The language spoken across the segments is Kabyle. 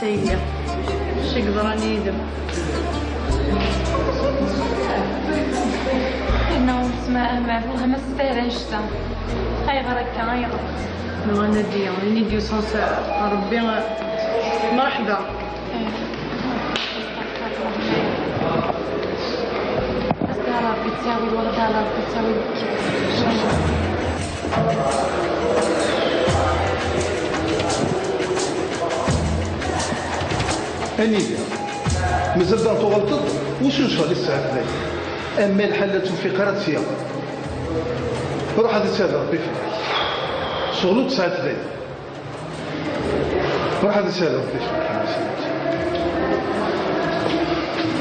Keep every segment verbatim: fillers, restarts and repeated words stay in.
Ihi, acu i yeḍran yid-m? Inna umesma-, ameɛbud ma s-tara annect-a. Ayɣer akka, ayɣer? Nɣan Nadiya, ini-d yusan s Ṛebbi, mṛeḥba. As-d a Ṛebbi ttawil, wala d a Ṛebbi ttawil. Anida? Mazal da tuɣaleḍ-d? Usu ncɣel i tesɛiḍ dayi? Ama lḥal la tewfiq ara sya. Ruḥ ad isɛed Ṛebbi fell-ak. Ccɣel ur tesɛiḍ dayi. Ruḥ ad isɛed Ṛebbi fell-ak.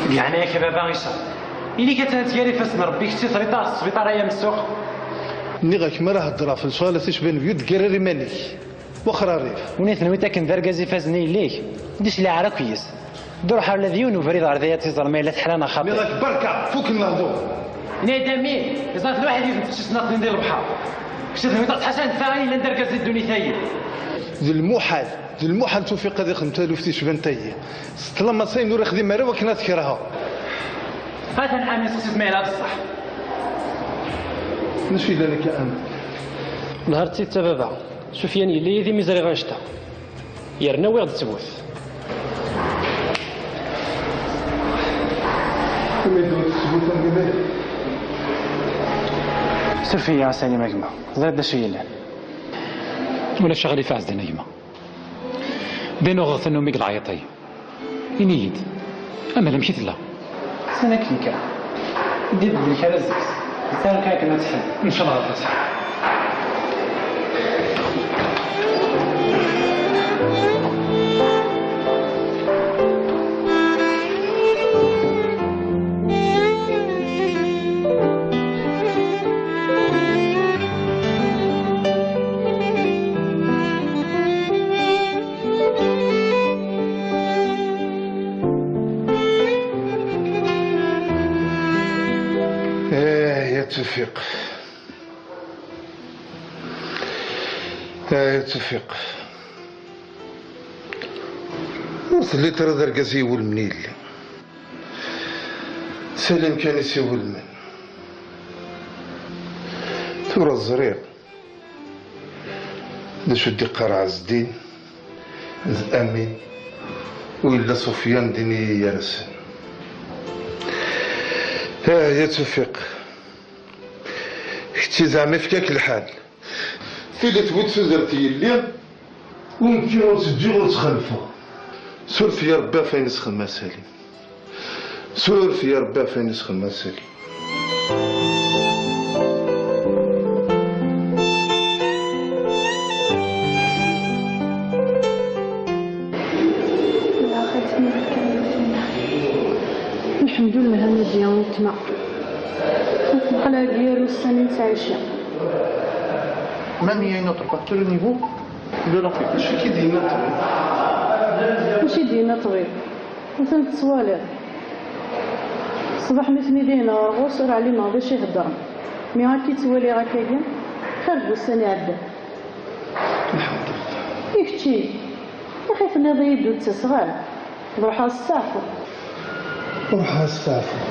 Di leɛnaya-k a baba Ɛisa, ili-k attan gar ifassen n Ṛebbi, kečč i terriḍ ɣer sbiṭar ay amessuɣ. Nniɣ-ak mi ara heddreɣ f lecɣal a t-icban byu, deggirar iman-ik. Wexxer rrif. Win i tenwiḍ akken d argaz ifazen i yelli-k, d icliɛer akk yes. Ddu ruḥ ar la d yiwen ubrid ɣer daya ad tiẓer ma yella teḥla neɣ xaṭi. Nniɣ-ak berka, fukken lehdur. Yenna-yi-d Amin, iẓra-t lwaḥid yid-m teqcict-nneɣ din di lebḥer. Kečč tenwiḍ-as ḥaca netta i yellan d argaz di ddunit-ayi. D lmuḥal, d lmuḥal Tufiq ad ixdem taluft icban tayi. S ṭṭlama s ayen ur ixdim ara wakken ad t-kerheɣ. Atan Amin, seqsi-t ma yella d ṣṣeḥ. D acu yellan akka Amin? Nehar d tidet a baba. Sufyan yella yid-i mi ẓriɣ annect-a. Yerna wwiɣ-d ttbut. Imi d-tewwet ttbut am gma-k? Suref-iyi a Salim a gma, teẓriḍ d acu yellan. Ulac aɣilif a Ɛezdin a gma. Din uɣeɣ tannumi deg lɛayat-agi. Ini-yi-d, amel amek i tella? Sani akken kan. Di ddel kan azekka. Sani kan akken ad tḥil. Ncallah ad tḥil. Eh, ya Tufiq. Eh, ya Tufiq. Ur telliḍ ara d argaz i iwulmen i yelli. Salim kan i s-iwulmen. Tura ẓriɣ d acu d-iqqar Ɛezdin d Amin, u yella Sufyan din i yi-yersen. Ah, ya Tufiq, kečči zeɛma ifka-k lḥal. Tili tewwi-d tudert yelli, u nekki ur tt-ǧǧiɣ ur tt-xelfeɣ. Suref ya Rebbi ɣef wayen i s-xedmeɣ a Salim. Suref ya Rebbi ɣef wayen i s-xedmeɣ a Salim. Lḥemdullah a Nadiya, weltma. Aql-aɣ gar ussan i nettɛici. Même il y a une autre facture au niveau de la fille. Acu i k-id-yenna ṭṭbib? Acu i d-yenna ṭṭbib? Atan tettwaliḍ. Ṣṣbeḥ mi ten-id-ihna ɣer ɣur-s, ur ɛlimeɣ d acu i heddren. Mi akka i ttwaliɣ akkagi, xir deg wussan iɛeddan. Lḥemdullah. I kečči? Ax i tenniḍ-iyi-d ur ttaseɣ ara. Ruḥ ad steɛfuḍ. Ruḥ ad steɛfuḍ.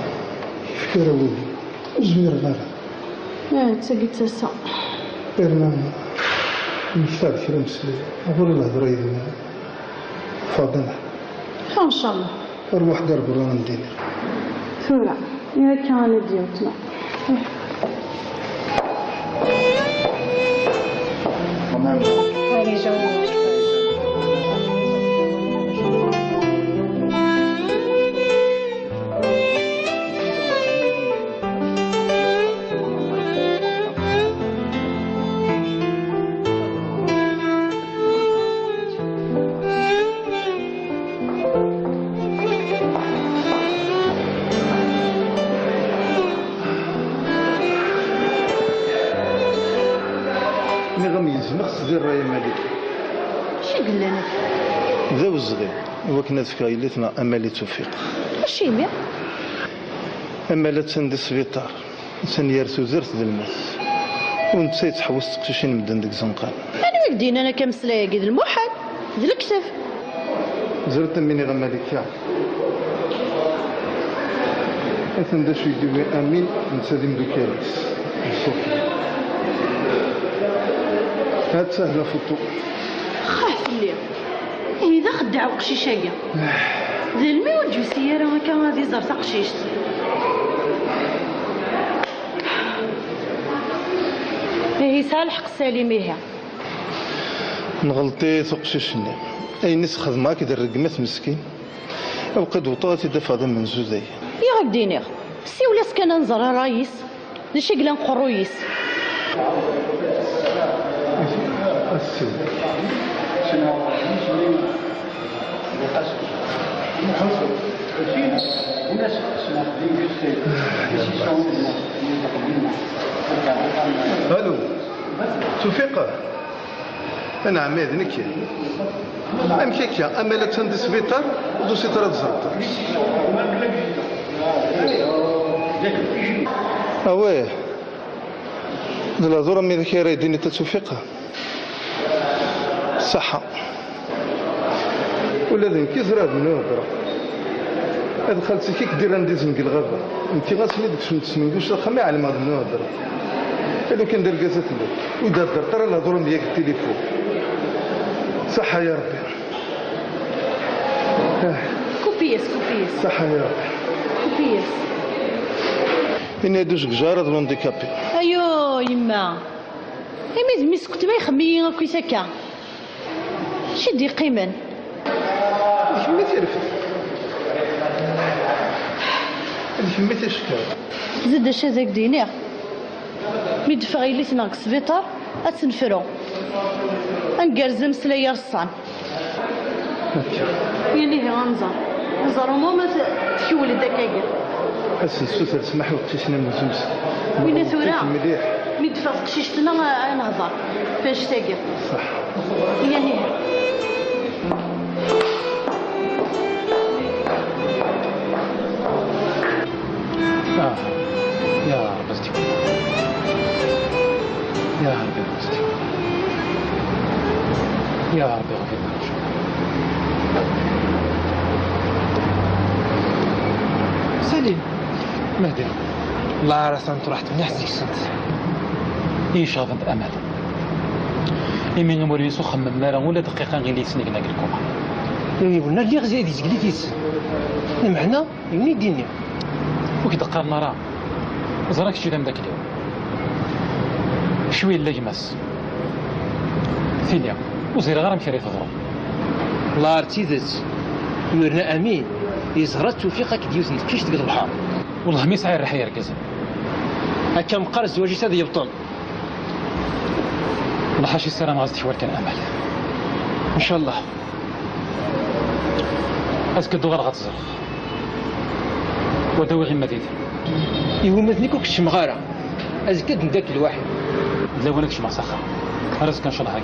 Yefka ara wudi. Ur zmireɣ ara. Ah, d tagi d tasa. Irna, nefta-d kra n umeslay. Ɣur-i lehdur yid-m. Faḍima. Ncallah. Arwaḥ-d ar berra ad m-d-iniɣ. Tura, i akka ad d-yewwet ma. Allez, Jean. Nniɣ-am yezmex s di rray a Malik. Acu i yellan akka? D awezɣi i wakken ad fkeɣ yelli-tneɣ Amali Tufiq. Acimi? Amali attan di sbiṭar. Atan gar tudert d lmut. U netta yettḥewwis s teqcicin n medden deg izenqan. Anwa i k-d-yennan akka ameslay-agi? D lmuḥal, d lekdeb. Ẓriɣ am win iɣama deg-a. Atan d acu i d-yewwi Amin, netta d imdukal-is. Ṣṣufi. Ha-tt-ah la photo. Xah fell-i. Ihi d axeddaɛ uqcic-agi. D almi ur d-yusi ara akka ad iẓer taqcict. Ihi yesɛa lḥeqq Salim, ihi. Nɣelṭ-it uqcic-nni. Ayen i s-xedmeɣ akked rregmat meskin. Awqad wṭeɣ ad t-id-afeɣ d amenzu dayen. I ak-d-iniɣ, siwel-as kan ad nẓer ṛṛay-is, d acu i yellan deg uqerruy-is. Ad tessiwel. Alo, Tufiq? Anɛam, d nekk. Amek akka? Amal attan di sbiṭar, ur d-tusiḍ ara ad teẓreḍ. Awah. D lehdur am widak ara yi-d-tiniḍ a Tufiq. Ṣaḥa. Ula d nekk i ẓriɣ d menhu heddreɣ. D xalti-k i k-d-irran d izem deg lɣaba. Nekki ɣas mi d-kecment smenguc s axxam i ɛelmeɣ d menhu heddreɣ. I lukan d argaz a telliḍ, ur d-heddreḍ ara lehdur am widak deg tilifun. Ṣaḥa ya Rebbi. Ah. Kupi-yas, kupi-yas. Ṣaḥa ya Rebbi. Kupi-yas. Ini-as-d ur zewǧeɣ ara d l'handicapé. Ayo, yemma. Imi d mmi-s n weltma ixemmem-iyi akkit akka. Acu i d-yeqqimen? D kemm i t-irefden. D kemm i t-icekkren. Zid d acu ad ak-d-iniɣ. Mi d-teffeɣ yelli-tneɣ deg sbiṭar, ad tt-nefru. Ad ngerrez ameslay ireṣṣan. Yal ihi ad nẓer. Nẓer umu ma t-, tkewwel-d akkagi. Ad s-nessuter ssmaḥ i uqcic-nni amenzu-nsen. Winna tura, mliḥ. Mi d-teffeɣ teqcict-nneɣ, ad nehḍer f annect-agi. Ṣaḥ. Yal ihi. آه. يا رب استر. يا رب استر. يا رب اغفر لنا. سليم. مهدي، الله راه صنت رحت مليح سيكسنت. إيش غضب أمل؟ Imi ur yettxemmim ara ula dqiqa ɣilli yesnegna deg lkuma. Imi wena lliɣ zid yezgel-it yes. Lmeɛna, Ini-d ini. Ur k-d-qqaren ara. Ẓriɣ kečč d ameddakel-iw. Cwi yella gma-s. Tili, ur ẓriɣ ara amek ara yi-teḍru. Llah ar tidet. Yerna Amin yeẓra Tufiq akked yiwet n teqcict deg lebḥer. Wellah mi sɛiɣ rriḥa yergazen. Akka meqqar zzwaǧ-is ad yebṭel. Lḥaci ssarameɣ-as tikwal kan amal. Ncallah. Azekka ad uɣaleɣ ad t-ẓreɣ. Wa d awiɣ imma d idem. Iwumi d nekk ur keččmeɣ ara. Azekka ad ndakk lwaḥid. D lawan ad kecmeɣ s axxam. Ar azekka ncallah.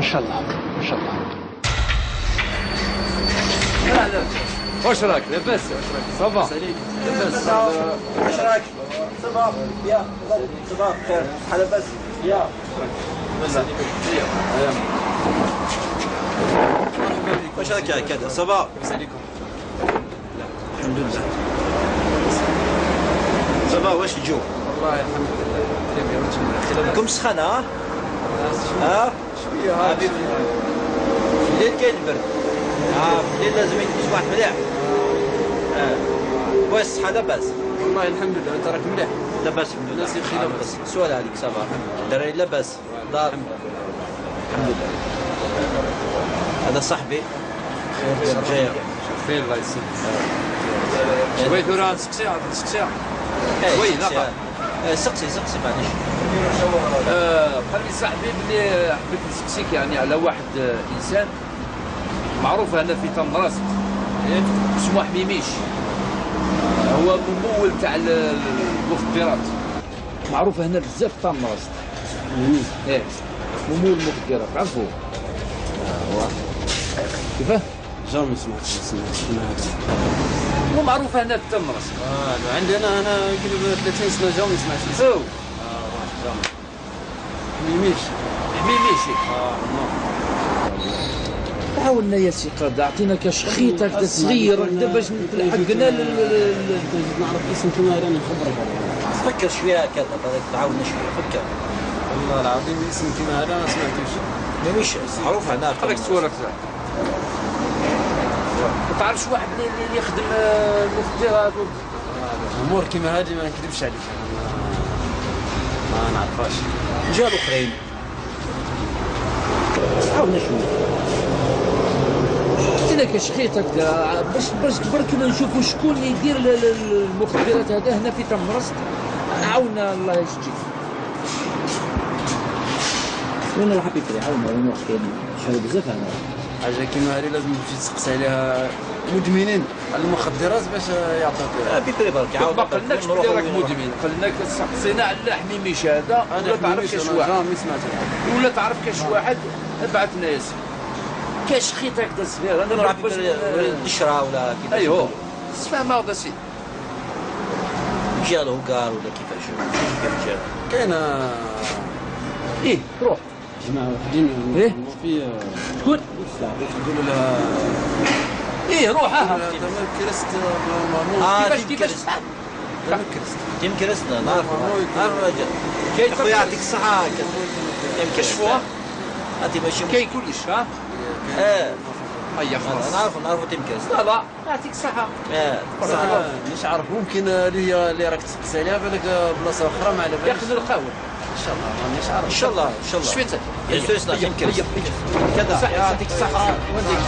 Ncallah. Ncallah. واش راك؟ لاباس؟ صافا؟ لاباس؟ واش راك؟ صافا؟ بخير؟ شحال لاباس؟ يا. واش راك يا كذا؟ صافا؟ الحمد لله. صافا، واش الجو؟ والله الحمد لله. كم سخانة، ها؟ ها؟ شوية، ها، حبيبي. شوية. في الليل كاين البرد. ها، في الليل لازم يلبس واحد مليح. ها. واش الصحة لاباس؟ والله الحمد لله، انت راك مليح؟ لاباس الحمد لله. الناس بخير لاباس؟ سؤال عليك، صافا؟ الدراري لاباس؟ دار؟ الحمد لله. هذا صاحبي. خير، خير. خير، الله يسلمك. شوية ثورة، نسقسي، نسقسي. إيه، وي، لا، سقسي. إيه، سقسي، سقسي، معليش. آه، قال لي صاحبي بلي حبيت نسقسيك، يعني، على واحد، آه، إنسان معروف هنا في تمنراست. إيه. اسمه حميميش. هو ممول تاع ال-، المخدرات. معروف هنا بزاف في تمنراست. إيه. ممول المخدرات، تعرفوه؟ كيفاه؟ جامي سمعت اسم الاسم هذا. هو معروف هنا في تمنراست. آه، عندي أنا، أنا قريب ثلاثين سنة جامي سمعت اسمه. هو. آه، جامي. حميميش. حميميش. آه، نو. عاوننا يا سي قادة، أعطينا كاش خيط هكذا صغير هكذا باش نلحقنا لل- لل- لل- نعرف اسم كيما هذا نخبرك. فكر شوية هكذا، تعاوننا شوية، فكر. والله العظيم اسم كيما هذا ما سمعتوش. مانيش معروف هنا. خليك تسولك زعما. ما تعرفش واحد اللي، اللي يخدم، آه، المخدرات و- أمور كيما هذه ما نكذبش عليك. ما، ما نعرفهاش. جا الآخرين. عاودنا شوية. عطينا كاش خيط هكذا، باش، باش برك نشوفوا شكون اللي يدير ال-، ال-، ال-، المخدرات هذا هنا في تمرست. عاونا الله يجزيك. وين راح بيكري؟ عاونا وين راح كاين؟ شحال بزاف هنا. حاجة كيما هذه لازم تمشي تسقسي عليها مدمنين المخدرات باش يعطوك. آه، بيكري برك، عاود ما قلناكش بلي راك مدمن، قلناك سقسينا على حميمي شهادة، ولا تعرف كاش واحد. جامي سمعت. ولا تعرف كاش واحد، ابعث ناس. كاش خيط هكذا صغير، أنا نروح نعرف بيكري، وليد الدشرة ولا كيفاش. أيوه. اسمع ما هذا سي. مشي على الهوكار ولا كيفاش؟ كيفاش؟ كاين. إيه، روح. جماعة وحدين إيه؟ في، آه، شكون؟ يقولوا لها إيه، روح، ها. لا، تمام، كريست، آه، مامون. آه، كيفاش، تيم كيفاش؟ كريست. تمام، كريست. تيم كريست، لا، نعرف، مامون. نعرف الراجل. كاين أخويا، يعطيك الصحة. كاين كشفوها؟ أنت ماشي كاين كلش، ها؟ إيه. أيا، خلاص. نعرف، نعرف تيم كريست. لا، لا. يعطيك الصحة. آه، صح. آه، مش عارف، ممكن، آه، اللي، اللي راك تسقسي عليها، بالك، آه، بلاصة أخرى، ما على باليش. ياخذ القهوة. إن شاء الله، مانيش عارف. إن شاء الله، إن شاء الله. شوية. يا سويس، لا، هيا، يمكن. هيا، هيا. كذا. صح، يعطيك الصحة. وين ديك؟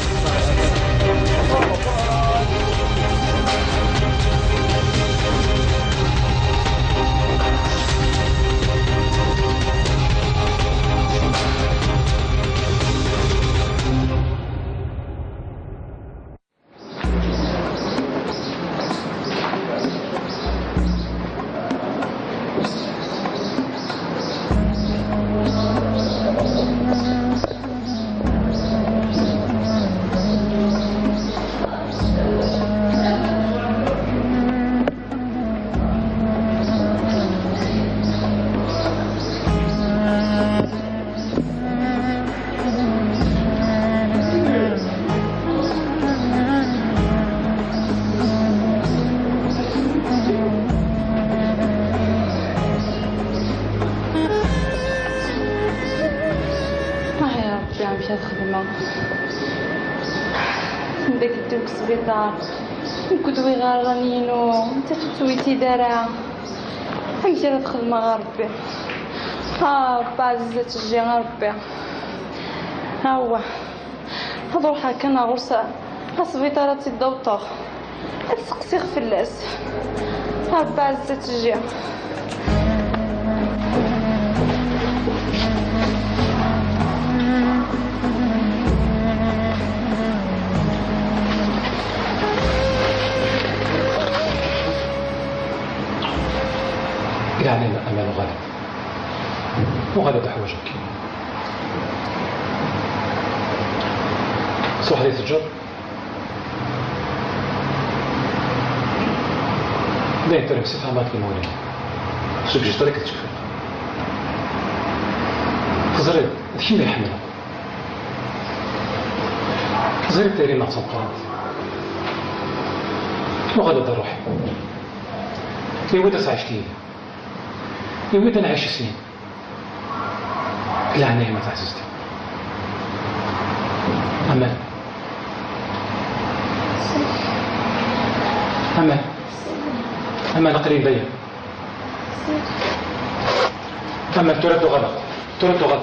آه يا ربي، عم شاد خدمة. داك الدوك سبيطار. نكدوي غير رانينو. انت تسويتي دارا. عم شاد خدمة غير ربي. آه، ربي عزيزة تجي غير ربي. ها هو. هاد روحها كان غرسة. السبيطار تيدوطوغ. تسقسي فلاس. ربي عزة تجي. يعني أنا الغالب. وغادي تحوجك. صح لي تجر. لا، انت راك سي فهمات المولى. سوق جيت لك تشوف. تزري، شي اللي يحمل. تزري تيري ما تصدقت. وغادي تروح. يا ودي صعيشتي. يا ودي نعيش سنين. لا، أنا ما تعززت. أمل. أمل. أمل قريب ليا. أمل ترد غلط. ترد غلط.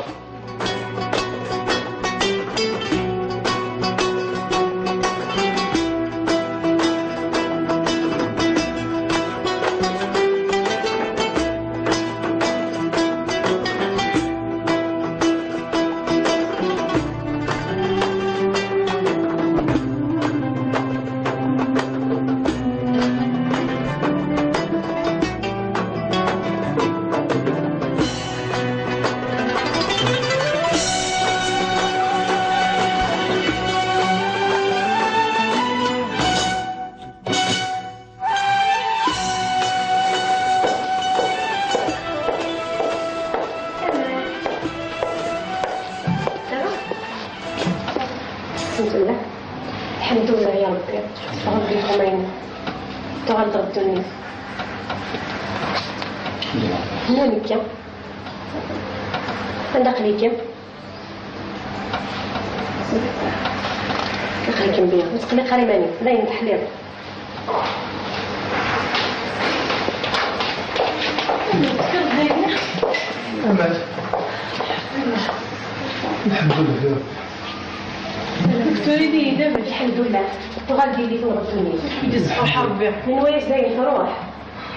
Teffɣeḍ di lxumayni. Tuɣaleḍ ɣer ddunit. Nna nekka. Anda aql-ikem? Aql-ikem bya. Ur tqelliq ara iman-im. Dayen teḥliḍ. Aman. Lḥemdullah. Diktur, ini-yi-d amek? Lḥemdullah. Tuɣal-d yelli-tneɣ ddunit. I d-iṣefreḥ Rebbi. Menwala-s dayen truḥ.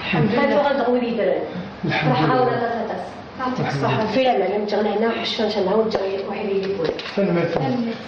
Lḥemdullah. Ma tuɣal-d ɣer wid yeddren. Lḥemdullah. Ferḥeɣ-awen aṭas, aṭas. Yeɛṭik ṣṣeḥḥa. Fi laman, ad m-ǧǧeɣ lehna, ḥecca ncallah, ur ǧǧeɣ waḥid yelli-twen. Tanemmirt. Tanemmirt.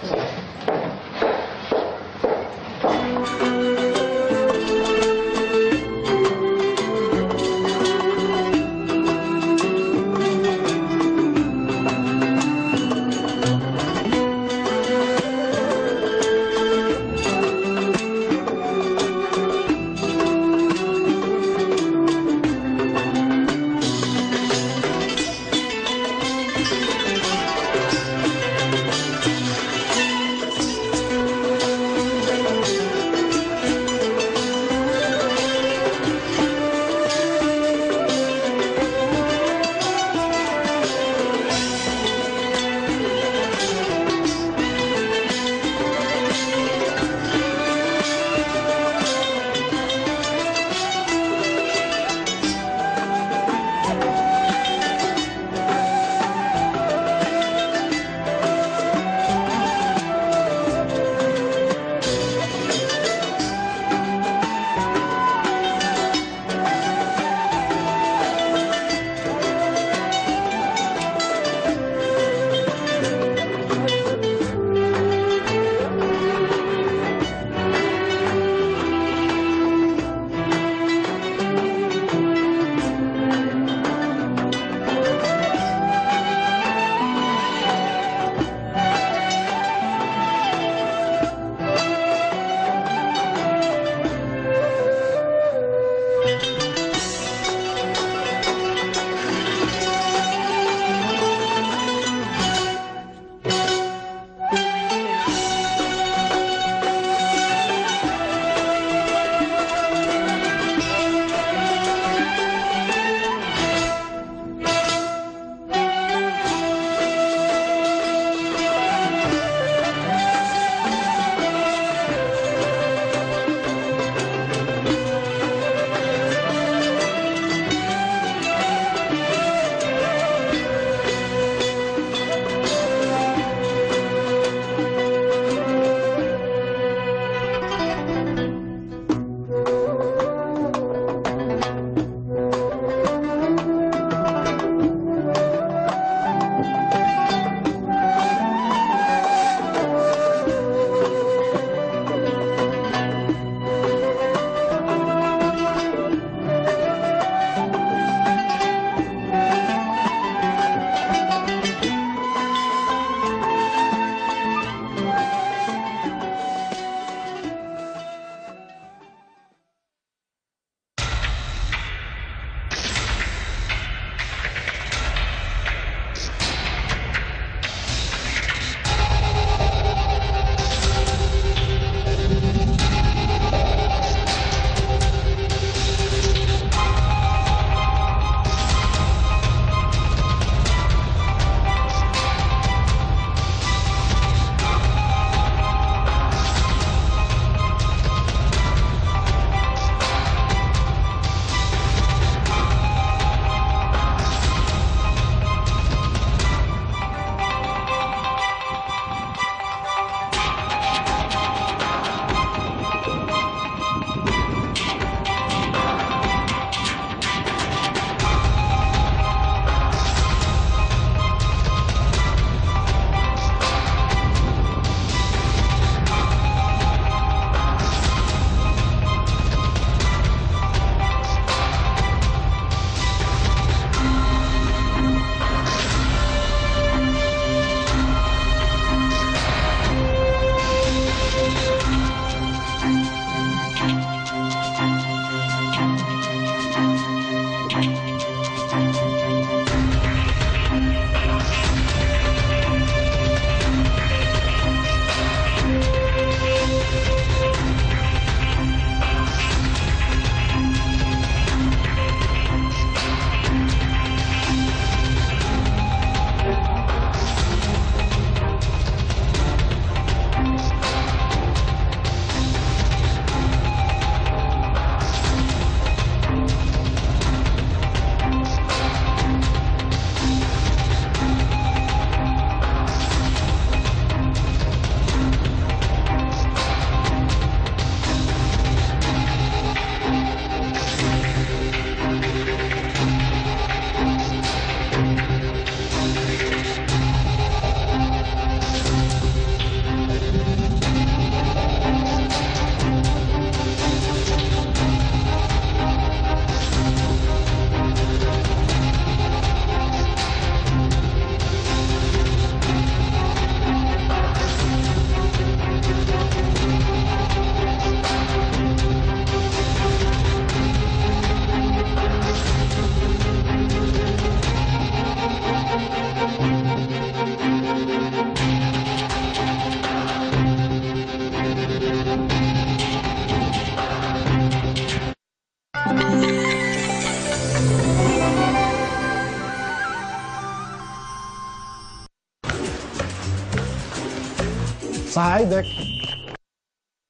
عيدك.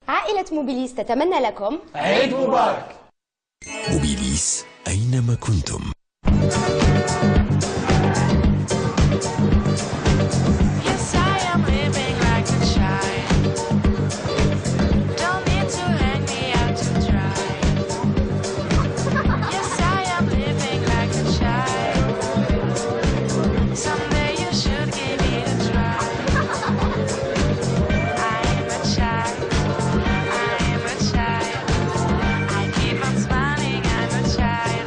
عائلة موبيليس تتمنى لكم عيد مبارك. موبيليس، أينما كنتم. Yes, I am living like a child. Don't need to hang me out to dry. Yes, I am living like a child. Someday you should give it a try. I am a child. I am a child. I keep on smiling. I'm a child.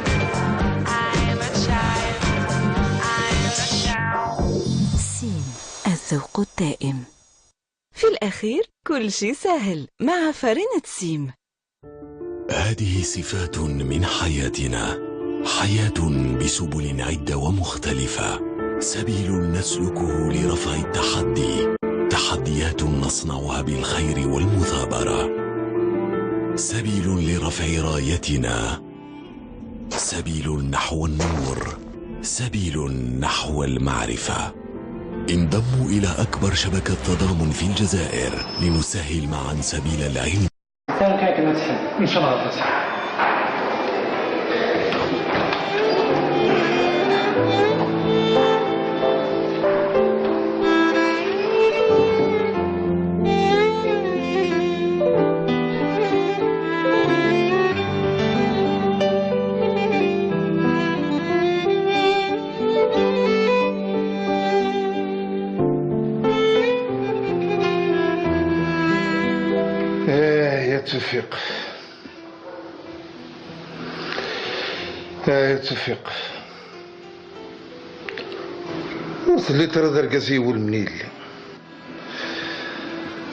I am a child. I am a child. سيم، الذوق الدائم. في الأخير كل شي سهل مع فارينة سيم. هذه صفات من حياتنا، حياة بسبل عدة ومختلفة، سبيل نسلكه لرفع التحدي، تحديات نصنعها بالخير والمثابرة، سبيل لرفع رايتنا، سبيل نحو النور، سبيل نحو المعرفة. انضموا إلى أكبر شبكة تضامن في الجزائر لنسهل معا سبيل العلم. كان كان كما تحب. إن شاء الله غادي تحب. آه يا توفيق، آه يا توفيق، ur telliḍ ara d argaz iwulmen yelli.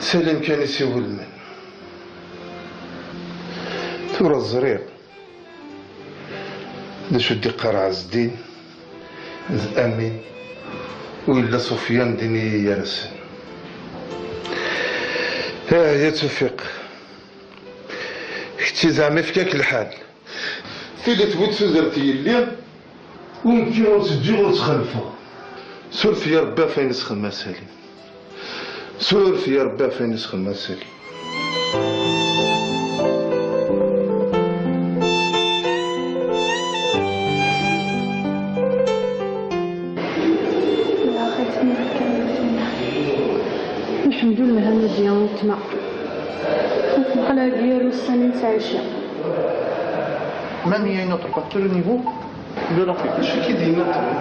Salim kan i s-iwulmen. Tura ẓriɣ d acu d-iqqar Ɛezdin d Amin, u yella Sufyan din i yi-yersen. Ah ya Tufiq, kečči zeɛma ifka-k lḥal. Tili tewwi-d tudert yelli, u nekki ur s-ǧǧiɣ ur s-xelfeɣ. Suref ya Rebbi ɣef ayen i s-xedmeɣ a Salim. Suref ya Rebbi ɣef ayen i s-xedmeɣ a Salim. Lḥemdullah a Nadia, weltma. Aql-aɣ gar ussan i nettɛici. Même il y a une autre facture au niveau de la facture. Acu i k-id-yenna ṭṭbib?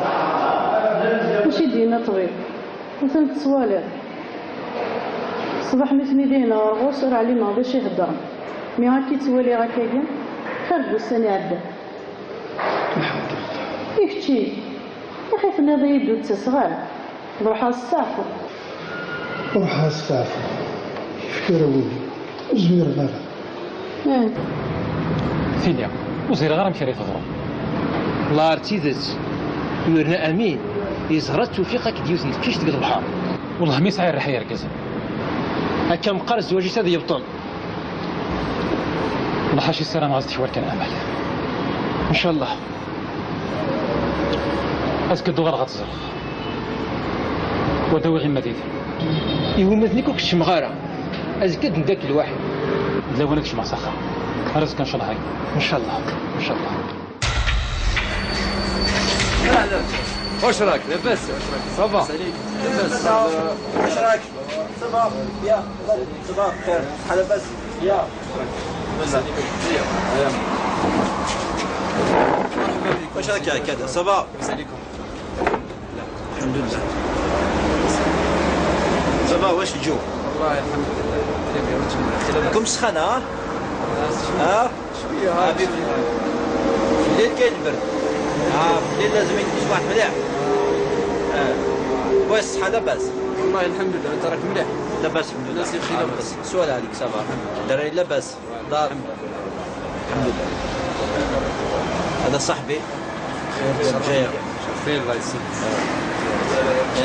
Acu i d-yenna ṭṭbib? Atan tettwaliḍ. Ṣṣbeḥ mi ten-id-ihna ɣer ɣur-s, ur ɛlimeɣ d acu i heddren. Mi akka i ttwaliɣ akkagi, xir deg ussan iɛeddan. Lḥemdullah. I kečči? Axi tenniḍ-iyi-d ur d-ttaseɣ ara. Ruḥeɣ steɛfuɣ. Ruḥeɣ steɛfuɣ. Yefka ara wudi. Ur zmireɣ ara. Eh. Tili, ur ẓriɣ ara amek ara yi-teḍru. Wellah ar d tidet, yerna Amin yeẓra Tufiq akked yiwet n teqcict deg lebḥer. Wellah mi yesɛa rriḥa yergazen. Akka meqqar zzwaǧ-is ad yebṭel. Wellah ḥaca, ssarameɣ ad s-d-twal kan amal. Ncallah. Azekka ad d-uɣaleɣ ad tt-ẓreɣ. Wa d awiɣ imma d idem. Iwumi d nekk ur k-ččmeɣ ara. Azekka ad d-neddakel waḥid. D lawan ad kecmeɣ s axxam. Ar azekka ncallah. Ncallah. Ncallah. واش راك؟ لاباس؟ صافا؟ لاباس؟ واش راك؟ صافا؟ يا صافا؟ بخير؟ شحال لاباس؟ يا واش راك يا كذا؟ صافا؟ الحمد لله. صافا، واش الجو؟ والله الحمد لله. كم سخانة، ها؟ ها؟ شوية، ها، حبيبي. شوية. الليل كاين البرد. ها، الليل لازم يلبس واحد مليح. ها. واش الصحة لاباس؟ والله الحمد لله، انت راك مليح؟ لاباس الحمد لله. الناس بخير لاباس. سؤال عليك، صافا؟ الدراري لاباس؟ دار. الحمد لله. هذا صاحبي. خير، الله يسلمك.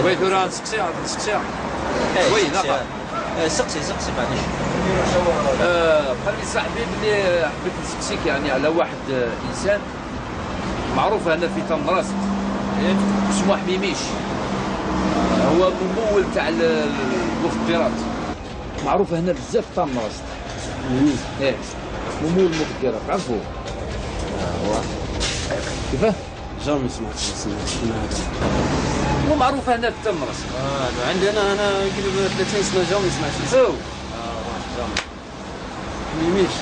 بغيت نسقسي، عاد نسقسي. إيه، وي، سقسي. لا. إيه، سقسي، سقسي، معليش. آه، قال لي صاحبي بلي حبيت نسقسيك يعني على واحد، آه، إنسان معروف هنا في تمنراست. إيه. اسمه حميميش. هو ممول تاع ال-، ال-، الوفد بيرات. معروفة هنا بزاف طامرست. إيه. ممول مخدرة، عرفوه؟ كيفاه؟ جامي سمعت اسمه. مو معروفة هنا بالتمرس. آه، عندي أنا، أنا قريب ثلاثين سنة جامي سمعت اسمه. أو. آه، جامي. ميميش.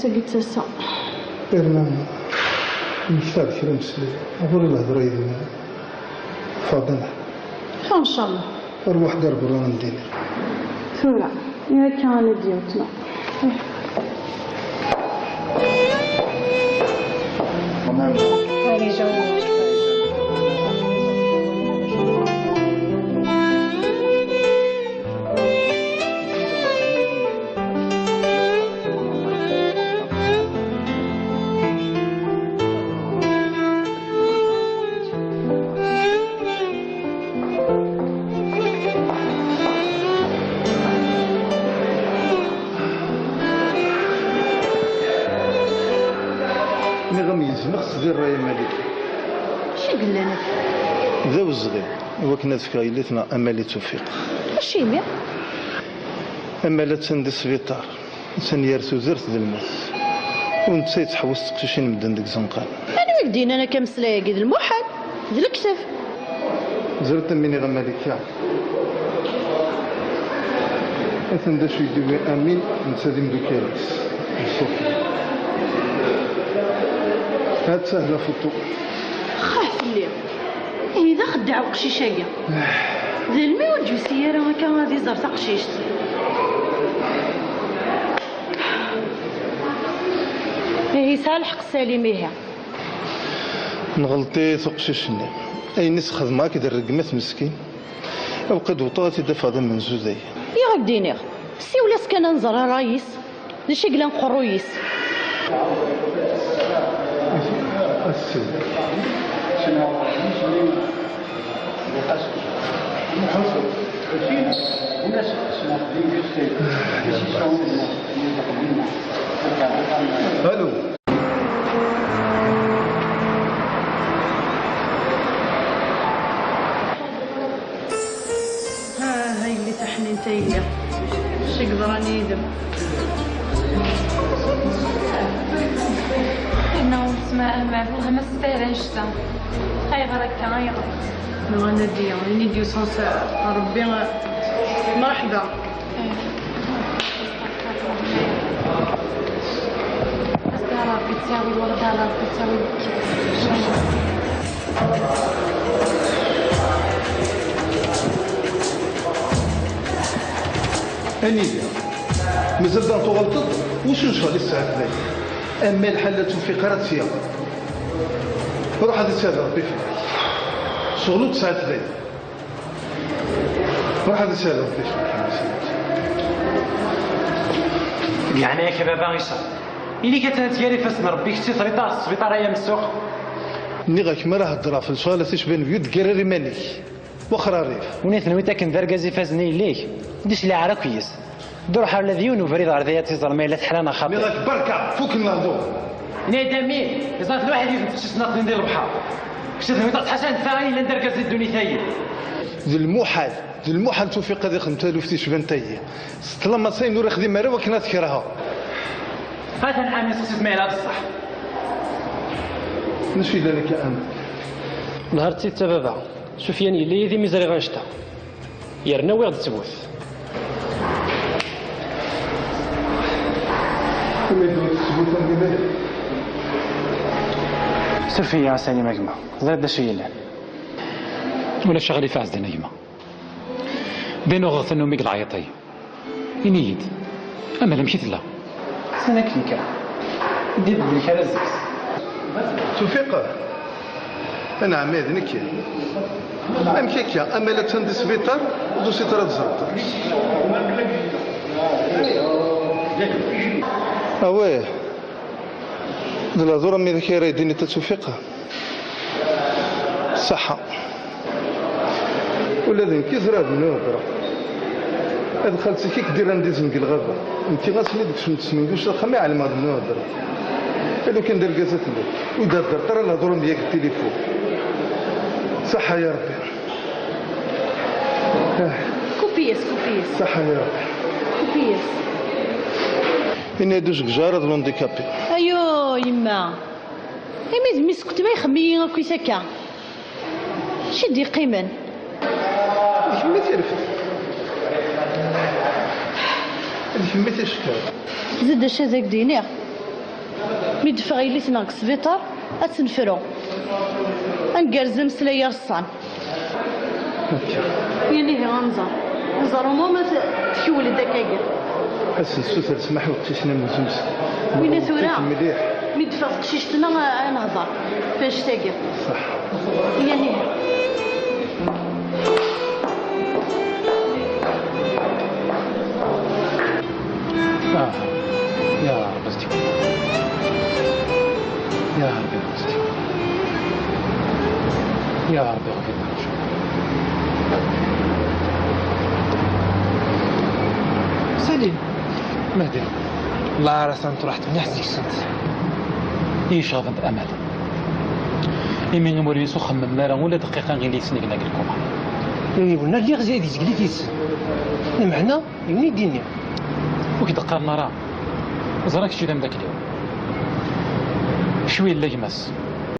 سقيت ساسا. إرنا نشتغل كرا مسلي. أقول له هضرة يدنا. فاضل. إن شاء الله. أروح دار برا ندير. ثورة. يا كان ديوتنا. Nniɣ-am yezmex s di rray a Malik. Acu i yellan akka? D awezɣi i wakken ad fkeɣ yelli-tneɣ Amali Tufiq. Acimi? Amali attan di sbiṭar, attan gar tudert d lmut. U netta yettḥewwis s teqcicin n medden deg izenqan. Anwa i k-d-yennan akka ameslay-agi? D lmuḥal, d lekdeb. Ẓriḍ am win iɣemma deg-k. Atan d acu i d-yewwi Amin, netta d imdukal-is, d Sophie. Ha-tt-ah la photo. Xah fell-i. Ihi d axeddaɛ uqcic-agi. D almi ur d-yusi ara akka ad iẓer taqcict. Ihi yesɛa lḥeqq Salim, ihi. Nɣelṭ-it uqcic-nni. Ayen i s-xedmeɣ akked rregmat meskin. Abqi d-wwḍeɣ ad t-id-afeɣ d amenzu dayen. Iɣ ak-d-iniɣ, siwel-as kan ad nẓer ṛṛay-is, d acu i yellan deg uqerruy-is. Ass-, Allô. Ah, a yelli taḥnint a yelli. Acu i yeḍran yid-m? Inna ur tesma amer, ur ɣmas ara annect-a. Ayɣer akka, ayɣer? Nɣan Nadia, ini-d yusan s Rebbi, mreḥba. Ass-a Rebbi ttawil, wala Rebbi ttawil. Anida? Mazal da tuɣaleḍ-d? Usu ncɣel i ssaɛat dayi. Ama lḥal la tufiq ara tt-yaɣ. Ruḥ ad tt-yaɣ Rebbi fell-ak. Ccɣel ur tt-sɛiḍ dayi. Ruḥ ad as-rreḍ ticki. Deg leɛnaya-k a baba Ɛisa, ili-k atan gar ifassen n Rebbi, kečč i terriḍ ɣer sbiṭar ay amessuq. Nniɣ-ak mi ara heddreɣ f lecɣal a t-icban byud, gerrer iman-ik. Wexxer rrif. Win i tenwiḍ akken d argaz ifazen i yelli-k, d iclaɛer akk yis. Ddu ruḥ ar la d yiwen ubrid ɣer daya ad tiẓer ma yella teḥla neɣ xaṭi. Nniɣ-ak berka, fukken lehdur. Yenna-yi-d Amin, yeẓra-t lwaḥid yid-m teqcict-nneɣ-ten di lebḥer. Kečč d nwiḍ ttḥaca nnfeɛ i yellan d argaz di ddunit-agi. D lmuḥal, d lmuḥal Tufiq ad ixdem taluft icban tayi. S ṭṭlam asayen ur ixdim ara wakken ad t-kerheɣ. Atan Amin, seqsit ma yella d ṣṣeḥ. D acu yellan akka Amin? Nehar d tidet a baba. Sufyan yella yid-i mi ẓriɣ annect-a. Yerna wwiɣ-d ttbut. Imi d-tewwet ttbut am dinna. Suref-iyi a Salim a gma, teẓriḍ d acu yellan. Ulac aɣilif a Ɛezdin a gma. Din uɣeɣ tannumi deg leɛyaṭ-agi. Ini-yi-d, ama d amek i tella? Sin akken kan. Ddi-d belli kra zzi-s. Tufiq? Anɛam, d nekk. Amek akka? Ama la ttan di sbiṭar, ur tusiḍ ara ad teẓreḍ. Awih. D lehdur am widak ara yi-d-tiniḍ a Tufiq. Ṣṣeḥḥa. Ula d nekk i ẓriɣ d mnun heddreɣ. Ad xalti-k i k-d-irran d izem deg lɣaba. Nekki ass-nni d-kecment smenguc s axxam i ɛelmeɣ d mnun heddreɣ. Lukan d argaz a telliḍ, ur d-heddreḍ ara lehdur am widak deg tilifun. Ṣṣeḥḥa ya Rebbi. Ah. Kupi-yas, kupi-yas. Ṣṣeḥḥa ya Rebbi. Ini-d uzegzaw d l'handicapé. Ayo, yemma. Imi d mmi-s n weltma ixemmem-iyi akkit akka. Acu i d-yeqqimen? D kemmi i t-irefden. D kemmi i t-icekren. Zid acu ad ak-d-iniɣ. Mi d-teffeɣ yelli-tneɣ deg sbiṭar, ad tt-nefru. Ad ngerrez ameslay ireṣṣan. Yal ihi ad nẓer. Nẓer umu ma t-, tkewwel-d akkagi. Ad s-nessuter ssmaḥ i uqcic-nni amzun s-, Winna tura, mliḥ. Mi d-teffeɣ teqcict-nneɣ, ad nehḍer f annect-agi. Ṣṣeḥ. Yal ihi. Ah, ya Rebbi, ya Rebbi, ya Rebbi, Salim. Mehdi, la ara sant ruḥt mliḥ seg-sent. I iceɣben amal. Imi amur-is ur xemmem ara ula dqiqa ila yesnegna deg lkumaṛ. Yiwen lliɣ zid izgli yis. Lmeɛna, yiwen i d-inni. Ur k-d-qqaren ara. Ẓer kečč d ameddakel-iw. Cwi yella gma-s.